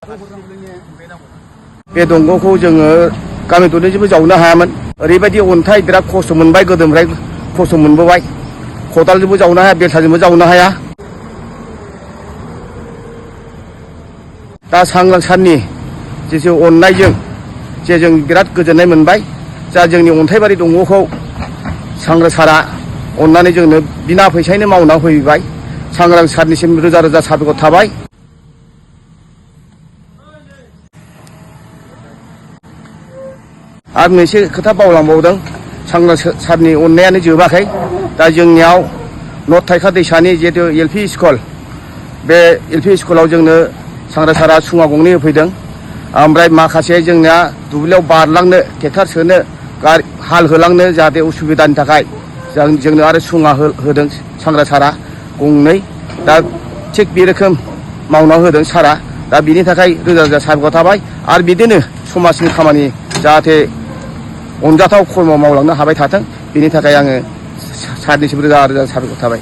बे दंगखौ जोङो गामि दरनैजोंबो जावनो हायामोन ओरैबायदि अन्थाइ बिराद खस्थ' मोनबाय गोदोनिफ्राय खस्थ' मोनबोबाय खदालजोंबो जावनो हाया बेलसाजोंबो जावनो हाया दा सांग्रां सारनि जिसु अननायजों जे जों बिराद गोजोननाय मोनबाय जा जोंनि अन्थाइबारि दंगखौ सांग्रां सारा अननानै जोंनो बिना फैसायैनो मावना होफैबाय सांग्रां सारनिसिम रोजा रोजा साबायखर थाबाय आरो मोनसे खोथा बावलांबावदों सांग्रां सारनि अननायानो जोबाखै दा जोंनियाव नर्थ थाइखा दैसानि जिहेतु एलपि स्कुल बे एलपि स्कुलाव जोंनो सांग्रां सारा सुङा गंनै होफैदों ओमफ्राय माखासे जोंना दुब्लियाव बारलांनो ट्रेक्टर सोनो हाल होलांनो जाहाथे उसुबिदानि थाखाय जोंनो आरो सुङा होदों सांग्रां सारा गंनै दा थिग बे रोखोम मावना होदों सारा दा बिनि थाखाय रोजा रोजा साबायखर थाबाय आरो बिदिनो समाजनि खामानि जाहाथे अनजाथाव कर्म मावलांनो हाबाय थाथों बिनि थाखाय आङो सारनिसिम रोजा रोजा साबायखर थाबाय